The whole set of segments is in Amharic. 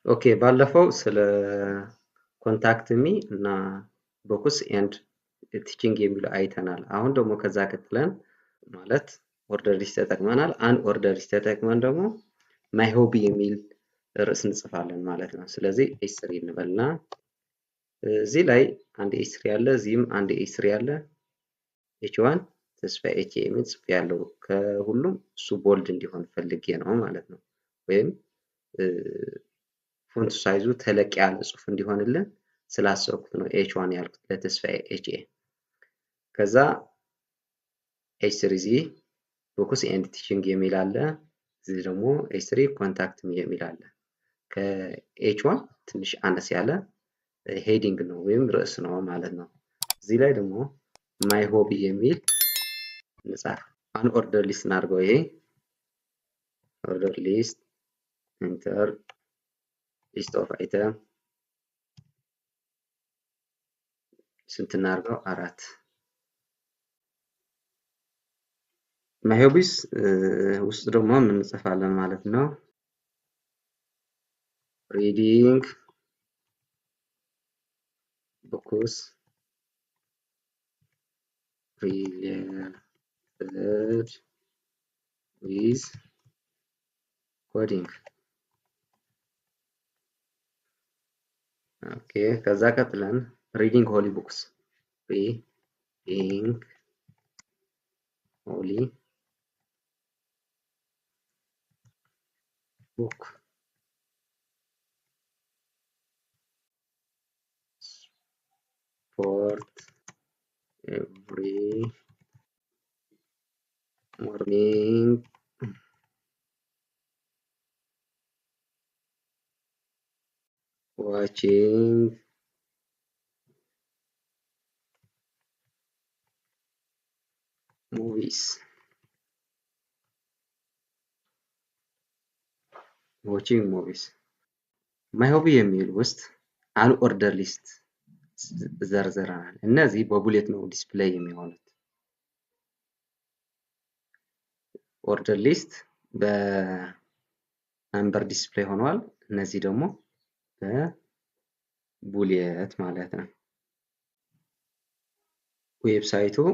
Okay ባለፈው ስለ contact me እና books and teaching የሚለው አይተናል። አሁን ደግሞ ከዛ ቀጥለን ማለት ordered list ተጠቅመናል። unordered list ተጠቅመን ደግሞ my hobby የሚል ርዕስ እንጽፋለን ማለት ነው። ስለዚህ H3 እንበልና እዚህ ላይ አንድ H3 አለ፣ እዚህም አንድ H3 አለ። H1 ተስፋዬ H የሚል ጽፍ ያለው ከሁሉም እሱ bold እንዲሆን ፈልጌ ነው ማለት ነው። ወይም font size ኡ ተለቅ ያለ ጽሁፍ እንዲሆንልን ስላሰብኩት ነው H1 ያልኩት ለተስፋዬ H A። ከዛ H3 እዚህ books and teaching የሚል አለ። እዚህ ደግሞ H3 contact me የሚል አለ። ከ H1 ትንሽ አነስ ያለ heading ነው ወይም ርዕስ ነው ማለት ነው። እዚህ ላይ ደግሞ my hobby የሚል እንጻፍ። unordered list እናድርገው። ይሄ ordered list enter list of item ስንት እናድርገው? 4። My hobbies ውስጥ ደግሞ ምን እንጽፋለን ማለት ነው? Reading books related with coding። Okay ከዛ ቀጥለን reading holy books reading holy book sport every morning watching movies watching movies። My hobby የሚል ውስጥ unordered list ዘርዝረናል። እነዚህ በ bullet ነው display የሚሆኑት። Ordered list በ number display ሆኗል። እነዚህ ደግሞ በ bullet ማለት ነው። Website ኡ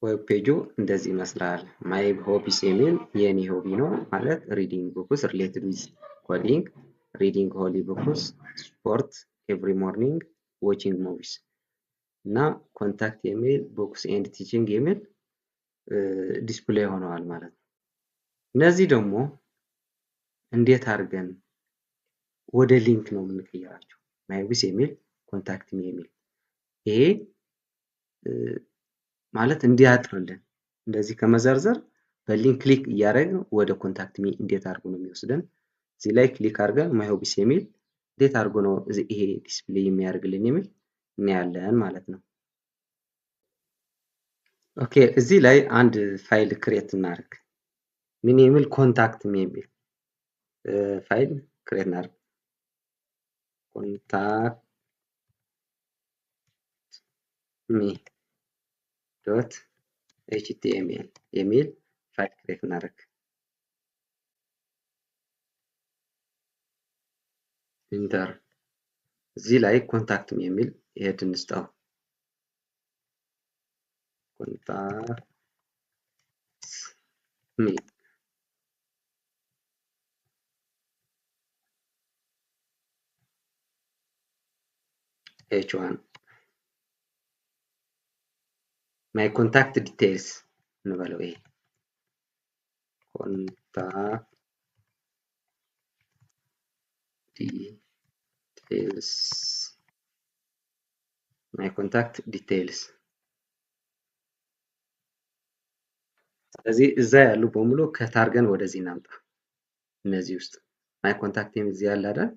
web page ኡ እንደዚህ ይመስላል። My hobbies የሚል የኔ hobby ነው ማለት reading books related with coding፣ reading holy books፣ sport every morning፣ watching movies እና contact የሚል books and teaching የሚል display ሆነዋል ማለት ነው። እነዚህ ደግሞ እንዴት አድርገን ወደ link ነው የምንቀይራቸው? My hobbies የሚል contact me የሚል ይሄ ማለት እንዲያጥርልን እንደዚህ ከመዘርዘር በ link click እያደረግን ወደ contact me እንዴት አድርጎ ነው የሚወስደን? እዚህ ላይ click አድርገን my hobbies የሚል እንዴት አድርጎ ነው ይሄ display የሚያደርግልን የሚል እናያለን ማለት ነው። Okay እዚህ ላይ አንድ file create እናድርግ። ምን የሚል contact me የሚል file create እናድርግ። Contact me dot HTML የሚል file create እናድርግ። Enter። እዚህ ላይ contact me የሚል head እንስጠው። Contact me H1 my contact details እንበለው። ይሄ contact details my contact details። ስለዚህ እዛ ያሉ በሙሉ cut አድርገን ወደዚህ እናምጣ። እነዚህ ውስጥ my contact የሚል እዚህ ያለ አይደል?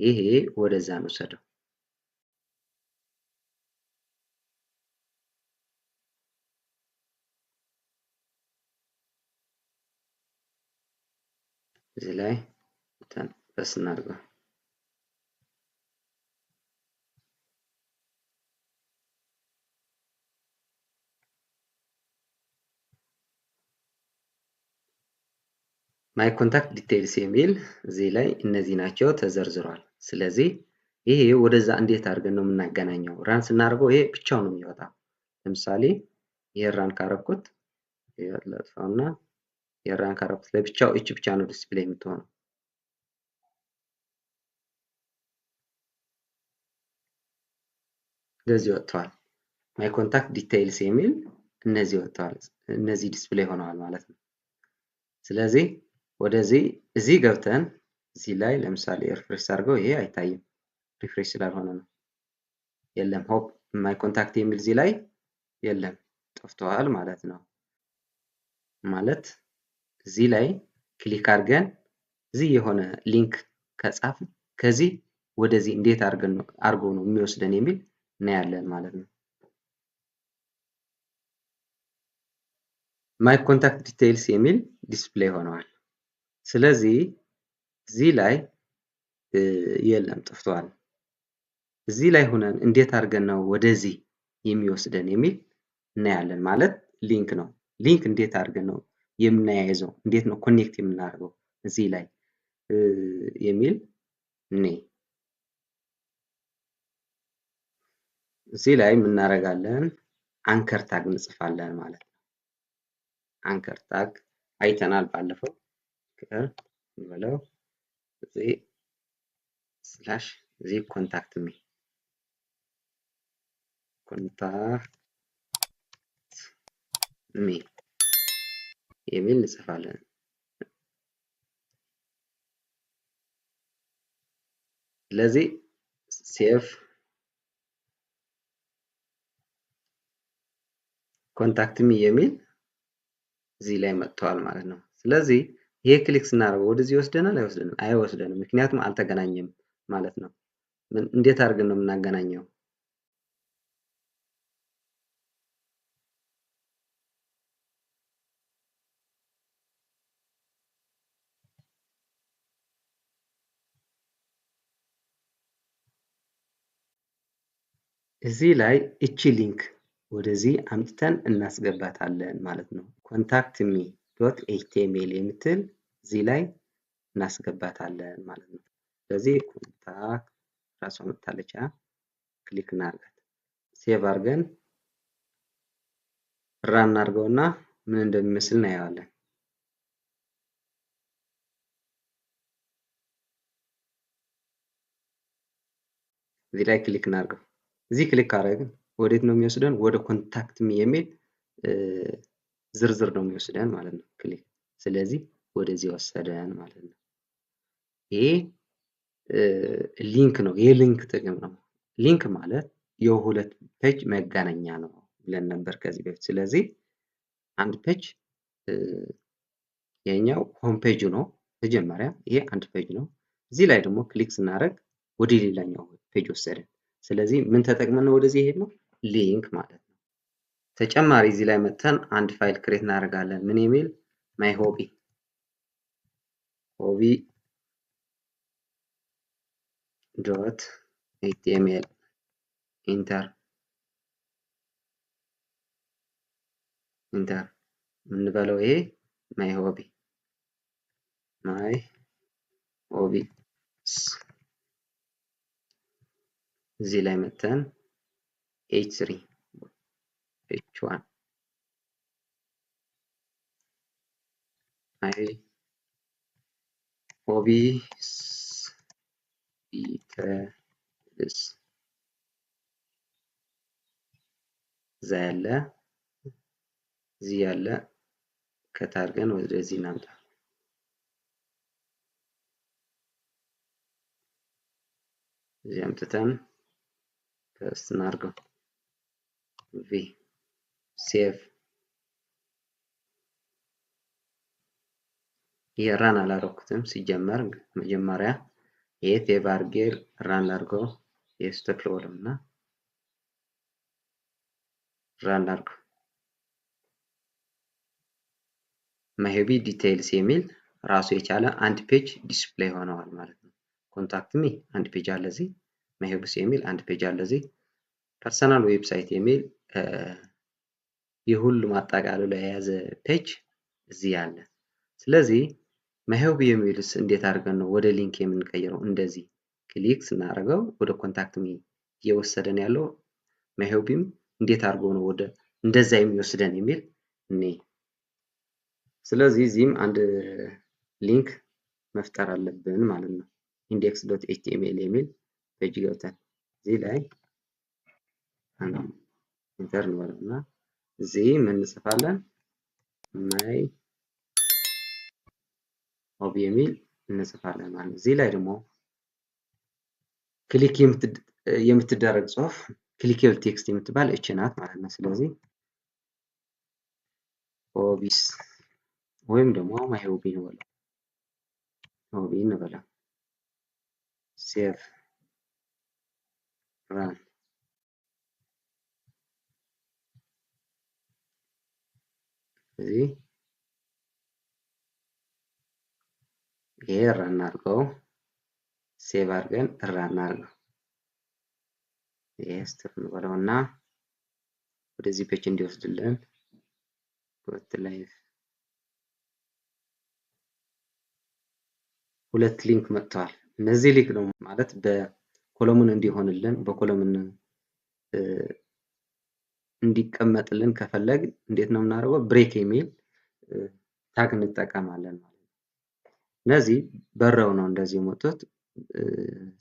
ይሄ ወደዛ እንውሰደው። እዚህ ላይ በስ እናድርገው። My contact details የሚል እዚህ ላይ እነዚህ ናቸው ተዘርዝሯል። ስለዚህ ይሄ ወደዛ እንዴት አድርገን ነው የምናገናኘው? Run ስናደርገው ይሄ ብቻው ነው የሚወጣው። ለምሳሌ ይሄ run ካረኩት ለጥፋውና ይሄ run ካረኩት ለብቻው እቺ ብቻ ነው display የምትሆነው። እንደዚህ ወጥቷል። My contact details የሚል እነዚህ ወጥተዋል። እነዚህ display ሆነዋል ማለት ነው። ስለዚህ ወደዚህ እዚህ ገብተን እዚህ ላይ ለምሳሌ refresh አድርገው ይሄ አይታይም፣ refresh ስላልሆነ ነው። የለም ሆፕ my contact የሚል እዚህ ላይ የለም፣ ጠፍቷል ማለት ነው። ማለት እዚህ ላይ click አድርገን እዚህ የሆነ link ከጻፍን ከዚህ ወደዚህ እንዴት አድርገን ነው አድርጎ ነው የሚወስደን የሚል እናያለን ማለት ነው። My contact details የሚል display ሆነዋል። ስለዚህ እዚህ ላይ የለም ጠፍቷል። እዚህ ላይ ሆነን እንዴት አድርገን ነው ወደዚህ የሚወስደን የሚል እናያለን። ማለት link ነው። Link እንዴት አድርገን ነው የምናያይዘው፣ እንዴት ነው connect የምናደርገው እዚህ ላይ የሚል እኔ እዚህ ላይ እናደርጋለን anchor tag እንጽፋለን ማለት ነው። Anchor tag አይተናል ባለፈው። እንበለው እዚህ slash እዚህ contact me contact me የሚል እንጽፋለን። ስለዚህ save contact me የሚል እዚህ ላይ መጥቷል ማለት ነው። ስለዚህ ይሄ click ስናደርገው ወደዚህ ይወስደናል አይወስደንም? አይወስደንም፣ ምክንያቱም አልተገናኘም ማለት ነው። እንዴት አድርገን ነው የምናገናኘው? እዚህ ላይ እቺ link ወደዚህ አምጥተን እናስገባታለን ማለት ነው። Contact me dot HTML የምትል እዚህ ላይ እናስገባታለን ማለት ነው። ስለዚህ contact ራሷ መጥታለች። Click እናርጋት። Save አድርገን run እናድርገውና ምን እንደሚመስል እናየዋለን። እዚህ ላይ click እናድርገው። እዚህ click ካደረግን ወዴት ነው የሚወስደን? ወደ contact me የሚል ዝርዝር ነው የሚወስደን ማለት ነው። Click ስለዚህ ወደዚህ ወሰደን ማለት ነው። ይሄ link ነው። የ link ጥቅም ነው። Link ማለት የሁለት page መገናኛ ነው ብለን ነበር ከዚህ በፊት። ስለዚህ አንድ page የኛው home page ነው መጀመሪያ፣ ይሄ አንድ page ነው። እዚህ ላይ ደግሞ click ስናደርግ ወደ ሌላኛው page ወሰደን። ስለዚህ ምን ተጠቅመን ነው ወደዚህ የሄድነው? Link ማለት ነው። ተጨማሪ እዚህ ላይ መጥተን አንድ file create እናደርጋለን። ምን የሚል my hobby hobby dot HTML enter enter የምንበለው ይሄ my hobby my hobby እዚህ ላይ መጥተን H3 H1 my hobbies details እዛ ያለ እዚህ ያለ cut አድርገን ወደዚህ እናምጣ። እዚህ አምጥተን paste እናድርገው። V save። ይሄ run አላረኩትም ሲጀመር መጀመሪያ ይሄ save አድርጌ run ላድርገው። ይሄ ስህተት ልበለውና run ላድርገው። My hobby details የሚል ራሱ የቻለ አንድ page display ሆነዋል ማለት ነው። Contact me አንድ page አለ እዚህ፣ my hobbies የሚል አንድ page አለ እዚህ፣ personal website የሚል የሁሉም አጠቃሎ የያዘ page እዚህ አለ። ስለዚህ My hobby የሚልስ እንዴት አድርገን ነው ወደ link የምንቀይረው? እንደዚህ click ስናደርገው ወደ contact me እየወሰደን ያለው my hobby ም እንዴት አድርጎ ነው ወደ እንደዛ የሚወስደን የሚል እኔ። ስለዚህ እዚህም አንድ link መፍጠር አለብን ማለት ነው። index.html የሚል page ገብተን እዚህ ላይ enter እንበለውና እዚህ ምን እንጽፋለን? my hobby የሚል እንጽፋለን ማለት ነው። እዚህ ላይ ደግሞ click የምትደረግ ጽሁፍ clickable text የምትባል እቺ ናት ማለት ነው። ስለዚህ hobbies ወይም ደግሞ my hobby እንበለው፣ hobby እንበለው። Save, run። እዚህ ይሄ run አድርገው፣ save አድርገን run አድርገው። ይሄ step እንበለውና ወደዚህ page እንዲወስድልን ሁለት live ሁለት link መጥተዋል። እነዚህ link ነው ማለት በ column እንዲሆንልን በ column እንዲቀመጥልን ከፈለግ እንዴት ነው የምናደርገው? Break የሚል tag እንጠቀማለን ማለት ነው። እነዚህ በ row ነው እንደዚህ የመጡት።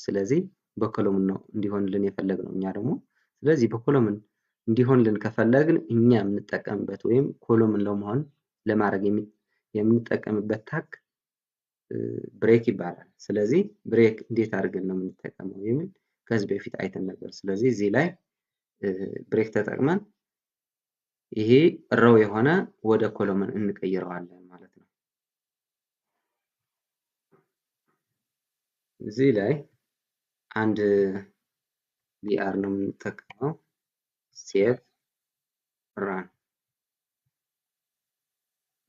ስለዚህ በ column ነው እንዲሆንልን የፈለግነው እኛ ደግሞ። ስለዚህ በ column እንዲሆንልን ከፈለግን እኛ የምንጠቀምበት ወይም column ለመሆን ለማድረግ የምንጠቀምበት tag break ይባላል። ስለዚህ break እንዴት አድርገን ነው የምንጠቀመው የሚል ከዚህ በፊት አይተን ነበር። ስለዚህ እዚህ ላይ break ተጠቅመን ይሄ row የሆነ ወደ column እንቀይረዋለን ማለት ነው። እዚህ ላይ አንድ br ነው የምንጠቀመው። Save, run።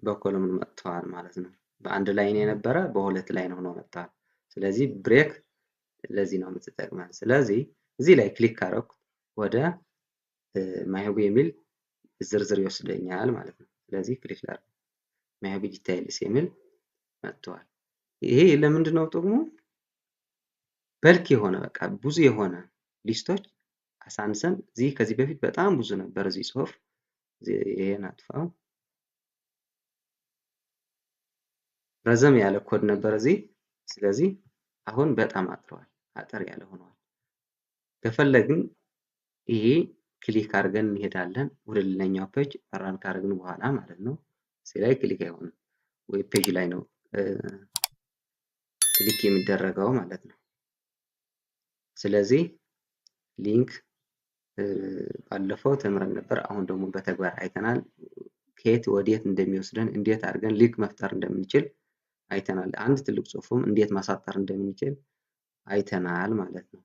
በ column መጥተዋል ማለት ነው። በአንድ line የነበረ በሁለት line ሆኖ መጥተዋል። ስለዚህ break ለዚህ ነው የምትጠቅመን። ስለዚህ እዚህ ላይ click ካረኩ ወደ my hobby የሚል ዝርዝር ይወስደኛል ማለት ነው። ስለዚህ click ላድርግ፣ my hobby details የሚል መጥተዋል። ይሄ ለምንድን ነው ጥቅሙ? Bulk የሆነ በቃ ብዙ የሆነ list ኦች አሳንሰን እዚህ ከዚህ በፊት በጣም ብዙ ነበር እዚህ ጽሁፍ። ይሄን አጥፋው። ረዘም ያለ ኮድ ነበር እዚህ። ስለዚህ አሁን በጣም አጥሯል፣ አጠር ያለ ሆኗል። ከፈለግን ይሄ click አድርገን እንሄዳለን ወደ ሌላኛው page run ካደረግን በኋላ ማለት ነው። እዚህ ላይ click አይሆንም ወይ page ላይ ነው click የሚደረገው ማለት ነው። ስለዚህ link ባለፈው ተምረን ነበር። አሁን ደግሞ በተግባር አይተናል። ከየት ወዴት እንደሚወስደን እንዴት አድርገን link መፍጠር እንደምንችል አይተናል። አንድ ትልቅ ጽሁፍም እንዴት ማሳጠር እንደምንችል አይተናል ማለት ነው።